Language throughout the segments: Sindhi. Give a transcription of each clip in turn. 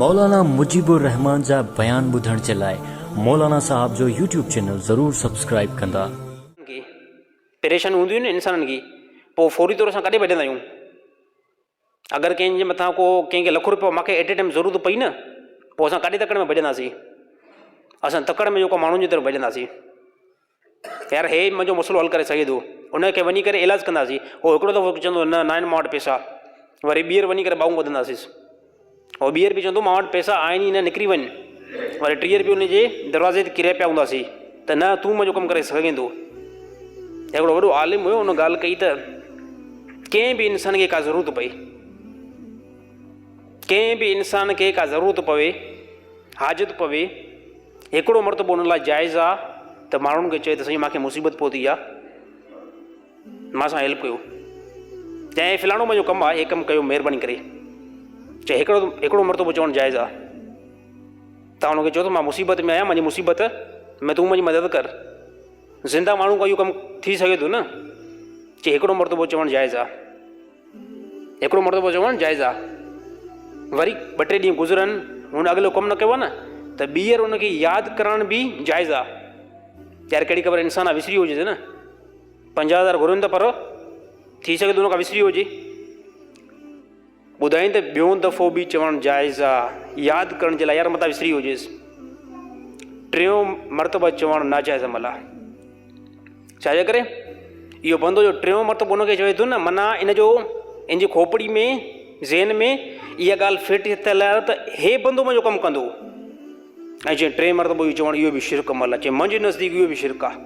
مولانا مجيب الرحمان جا بيان ٻڌڻ جي لاء مولانا صاحب جو يوٽيوب چينل ضرور سبسڪرائيب ڪندا. کي پريشانيون هونديون آهن نه انسانن کي پوء فوري طور اسان ڪاڏي ڀڄندا آهيون اگر ڪنهن جي مٿان ڪو ڪنهن کي لک روپيو مونکي ايٽ اي ٽائيم ضرورت پئي نه پوء اسان ڪاڏي تڪڙ ۾ ڀڄنداسين اسان تڪڙ ۾ جيڪو ماڻهن جي طرف ڀڄنداسين يار هي منهنجو مسئلو حل ڪري سگهي ٿو ان کي وڃي ڪري علاج ڪنداسين هو هڪڙو دفعو چوندو نه ناهن مان وٽ پئسا وري ٻيهر وڃي ڪري ٻانهون ٻڌنداسيس هو ٻيهر به چوندو مان وٽ پئسا آهن ئي نه نڪري وڃ وري ٽيهر به ان جي دروازي تي ڪريا پيا هونداسين ته نه تون منهنجو ڪم ڪري سگهين ٿو هڪڙو وڏو عالم هيو ان ڳالهه ڪئي ته ڪنهن به انسان کي ڪا ضرورت پئي ڪنهن به انسان کي ڪا ضرورت پوي حاجت پوي، هڪڙو مرتبو ان لاء جائز آ ته ماڻهن کي چئي ته سائين مانکي مصيبت پهتي آ، مان سان هيلپ ڪيو. چيائين فلاڻو منهنجو ڪم آ، هي ڪم ڪيو مهرباني ڪري. چئي هڪڙو هڪڙو مرتبو چوڻ جائز آ. تان ان کي چئو ته مان مصيبت ۾ آهيان، منهنجي مصيبت ۾ تون منهنجي مدد ڪر. زنده ماڻهو کان اهو ڪم ٿي سگهي ٿو نه؟ چئي هڪڙو مرتبو چوڻ جائز آ. هڪڙو مرتبو چوڻ جائز آ. وري ٻه ٽي ڏينهن گذرن، هن اڳلو ڪم نه ڪيو آ نه ته ٻيهر ان کي ياد ڪرڻ به جائز آ. يار ڪهڙي خبر انسان آ وسري ويو هجيس نه. 50,000 گهرين ته پر ٿي سگهي ٿو ان کان وسري ويو هجي. ٻڌائين ته ٻيون دفعو به چوڻ جائز آ ياد ڪرڻ جي لاء يار متان وسري ويو هجيس. ٽيون مرتبه چوڻ ناجائز عمل آ. ڇا جي ڪري اهو بندو جو ٽيون مرتبو ان کي چوي ٿو نه معنيٰ ان جو ان جي کوپڙي ۾ ذهن ۾ اها ڳالهه فٽ ٿيل آهي ته هي بندو منهنجو ڪم ڪندو ۽ چي ٽي مرتبو اهو چوڻ اهو به شرڪ عمل آهي چي منهنجي نزديڪ اهو به شرڪ آهي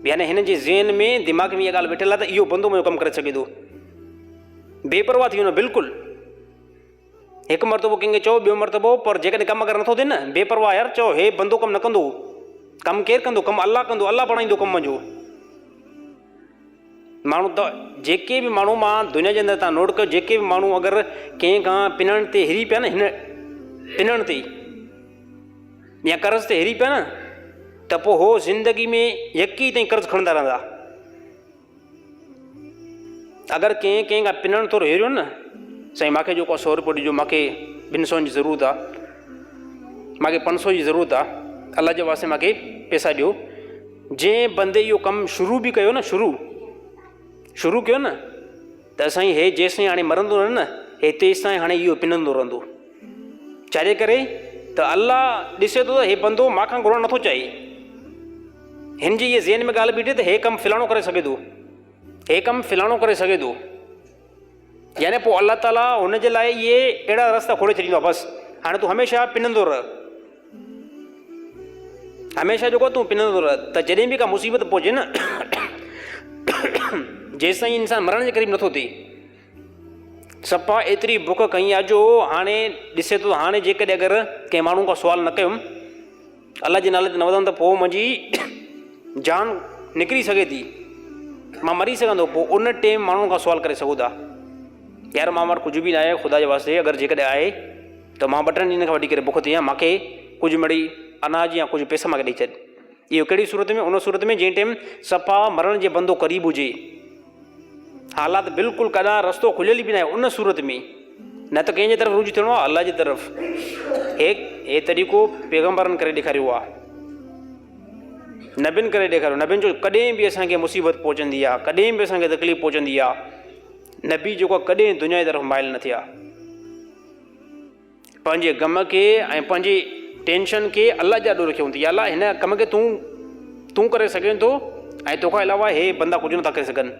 يعني هن جي ذهن ۾ دماغ ۾ اها ڳالهه ويٺل آهي ته اهو بندو منهنجو ڪم ڪري سگهي ٿو بي پرواهه ٿي وڃو بلڪل هڪ مرتبو ڪنهن کي چئو ٻيو مرتبو پر جيڪڏهن ڪم اگر نٿو ٿئي نه بي پرواهه يار چئو هي بندو ڪم نه ڪندو ڪم ڪير ڪندو ڪم الله ڪندو الله بڻائيندو ڪم منهنجو ماڻهو ته جيڪي به ماڻهو مان دنيا جي اندر تان نوٽ ڪيو جيڪي به ماڻهو اگر ڪنهن کان پنڻ تي هري پيا نه هن پنڻ تي يا قرض تي هري پيا نه ته پوء هو زندگي ۾ يڪي تائين قرض کڻندا رهندا اگر ڪنهن ڪنهن کان پنڻ ٿورو هيريو نه سائين ماکي جيڪو سو روپيو ڏجو ماکي ٻن سون جي ضرورت آ ماکي پنج سو جي ضرورت آ الله جي واسطي ماکي پيسا ڏيو جنهن بندي اهو ڪم شروع به ڪيو نه شروع شروع ڪيو نه ته سائين هي جيسين هاڻي مرندو نه نه هي تيستائين هاڻي اهو پنندو رهندو ڇاجي ڪري ته الله ڏسي ٿو ته هي بندو مان کان گهرڻ نٿو چاهي هن جي اها ذهن ۾ ڳالهه بيٺي ته هي ڪم فلاڻو ڪري سگهي ٿو، هي ڪم فلاڻو ڪري سگهي ٿو. يعني پوء الله تعاليٰ هن جي لاء اهي اهڙا رستا کولي ڇڏيندو آهي بس هاڻي تون هميشه پنندو رهه، هميشه جيڪو تون پنندو رهه ته جڏهن به ڪا مصيبت پهچي نه جيستائين انسان مرڻ جي قريب نٿو ٿئي صفا ايتري بک کنئي آهي جو هاڻي ڏسي ٿو هاڻي جيڪڏهن اگر ڪنهن ماڻهو کان سوال نه ڪيم الله جي نالي تي نه وڌم ته پوء منهنجي جان نڪري سگهي ٿي، مان مري سگهان ٿو، پوء ان ٽيم ماڻهن کان سوال ڪري سگهو ٿا، يار مان وٽ ڪجهه به ناهي، خدا جي واسطي اگر جيڪڏهن آهي ته مان ٻه ٽن ڏينهن کان وٺي ڪري بک تي آهيان، مان کي ڪجهه مڙئي اناج يا ڪجهه پئسا مان کي ڏئي ڇڏ. اهو ڪهڙي صورت ۾؟ ان صورت ۾ جنهن ٽيم صفا مرڻ جي بندو قريب هجي. حالات بلڪل ڪڏا رستو کليل ئي به ناهي ان صورت ۾ نه ته ڪنهن جي طرف رجوع ٿيڻو آهي الله جي طرف هي هي طريقو پيغمبرن ڪري ڏيکاريو آهي نبين ڪري ڏيکاريو نبين جو ڪڏهن به اسان کي مصيبت پهچندي آهي ڪڏهن به اسان کي تڪليف پهچندي آهي نبي جيڪو ڪڏهن دنيا جي طرف مائل نه ٿيا پنهنجي غم کي ۽ پنهنجي ٽينشن کي الله جي آڏو رکيو ته يا الله هن ڪم کي تون تون ڪري سگهين ٿو ۽ توکان علاوه هي بندا ڪجهه نٿا ڪري سگهن.